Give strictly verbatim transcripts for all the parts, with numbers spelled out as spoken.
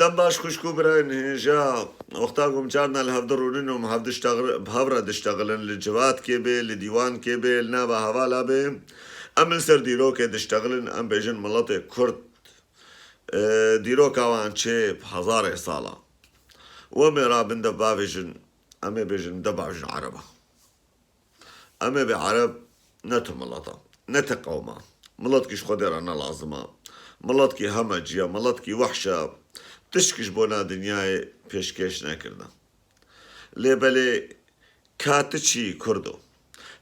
Em baş xwişk û birayên hêja, wexta ku em carna li hev dirûnin û em hev diştexil-, bi hev re diştexilin, li civatkê bê, li dîwankê bê, li nava hevala bê, em li ser dîrokê diştexilin, em bêjin miletê Kurd, e, dîroka wan çê bi hezarê sala. Û em ê rabin de bavêjin, em ê bêjin de bavêjin Ereba. Em ê bê Ereb ne tu mileta, ne te qewma. Miletkî ji Xwedê re ne lazim e. Miletkî hemecî ye, miletkî wehş e. Tiştkî ji bona dinyayê pêşkêş nekirine. Lê belê ka tu çî Kurdo?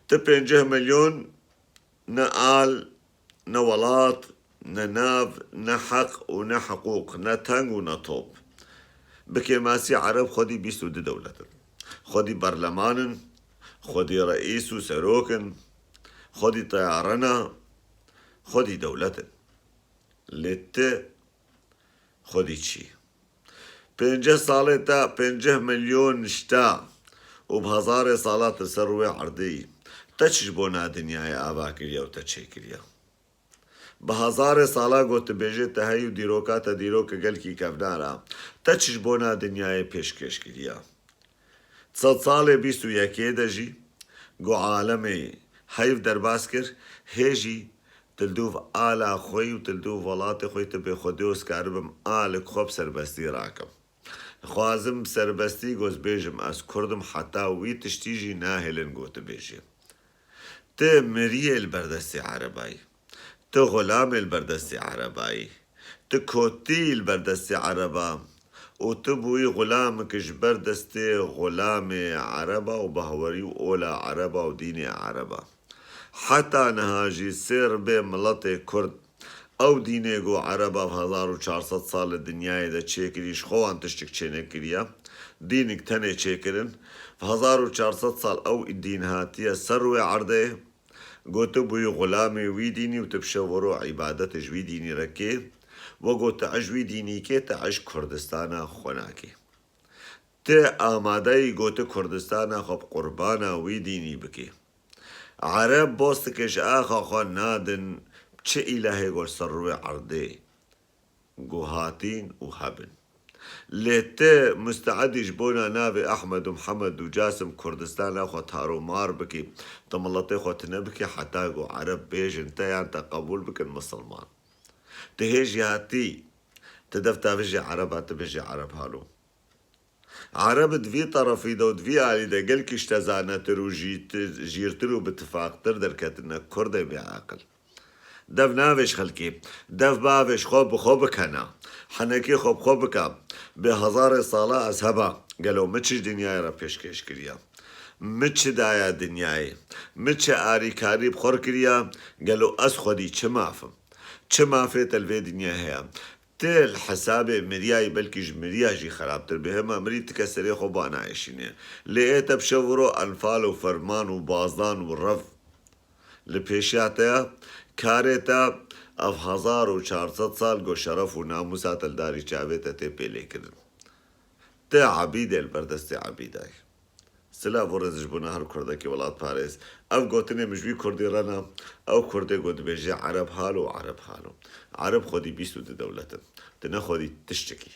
Tu pêncî milyon ne al, ne welat, ne nav, ne heq û ne hiqûq, ne teng û ne top. Bi kêmasî Ereb xwedî bîst û du dewlet in. Xwedî berleman in, xwedî reîs û serok in, xwedî teyare ne, xwedî dewlet in. Lê ti xwedî çî? Pêncî salê te pêncî milyon nişta û bi hezarê sala tu ser rûyê erdê yî. Te çi ji bona dinyayê ava kiriye û te çêkiriye? Bi hezarê sala ku tu bêjê te heyî û dîroka te dîroke gelkî kevnar e. Te çi ji bona dinyayê pêşkêş kiriye? Sed salê bîst û yekê de jî ku alemê heyv derbas kir, hê jî tu li dûv ala xwe yî û tu li dûv welatê xwe yî, tu bê Xwedê ez karibim alek xwe bi serbestî rakim. Dixwazim bi serbestî ku ez bêjim ez Kurd im, heta wî tiştî jî nahêlin ku tu bêjî. Tu miriyê li ber destê Ereba yî. Tu xulamê li ber destê Ereba yî. Tu kotî li ber destê Ereba û tu bûyî xulameke ji ber destê xulamê Ereba û bahwerî û ola Ereba û dînê Ereba. Heta niha jî sêr bê miletê Kurd ew dînê ku Ereba bi hezar û çar sed sal li dinyayê de çêkirî, ji xwe wan tiştik çênekiriye. Dînik tenê çêkirin. Bi hezar û çar sed sal ew dîn hatiye ser rûyê erdê. Got tu bûyî xulamê wî dînî û tu bi şev û roj îbadet ji wî dînî re kê. We got tu ez ji wî dînî kê, tu ez ji Kurdistana xwe nakê. Tu amadeyî got tu Kurdistana xwe bi qurbana wî dînî bikê. Ereb bostike ji axa xwe nadin çi îlahê ku li ser rûyê erdê ku hatîn û hebin. Lê tu musteedî ji bona navê Ehmed û Mihemed û Casim Kurdistana xwe taromar bikî, tu miletê xwe tune bikî heta ku Ereb bêjin te yan te qebûl bikin misilman. Tu hê jî hatî, tu dev tavêjê Ereba, tu bêjê Ereb halo. Ereb di vî terefî de û di vî alî de gelkî ji te zanetir û jîtir, jîrtir û bi tifaqtir derketine, Kurdê bêaqil. Dev navêj xelkê, dev bavêj xwe bi xwe bikena. Henekê xwe bi xwe bike. Bê hezarê sala ez heba, gelo min çi ji dinyayê re pêşkêş kiriye? Min çi daye dinyayê? Min çi arîkarî bi xwe re kiriye? Gelo ez xwedî çi maf im? Çi mafê te li vê dinyayê heye? Ti li hesabê miriyayî belkî ji miriya jî xerabtir bê. Hema mirî ti kes serê xwe ba naêşînê. Lê ê te bi şev û ro enfal û ferman û bazan û rev li pêşiya te ye. Karê te ev hezar û çar sed sal go şeref û namûsa te li darî çavê te tê pêlêkirin. Ti ebîdê li ber destê ebîdayî. Silav û rêz ji bona her kurdekî welatparêz. Ev gotinê min ji wî kurdî re ne. Ew kurdê ku dibêje Ereb halo, Ereb halo. Ereb xwedî bîst û du dewlet in. Tu ne xwedî tiştekî.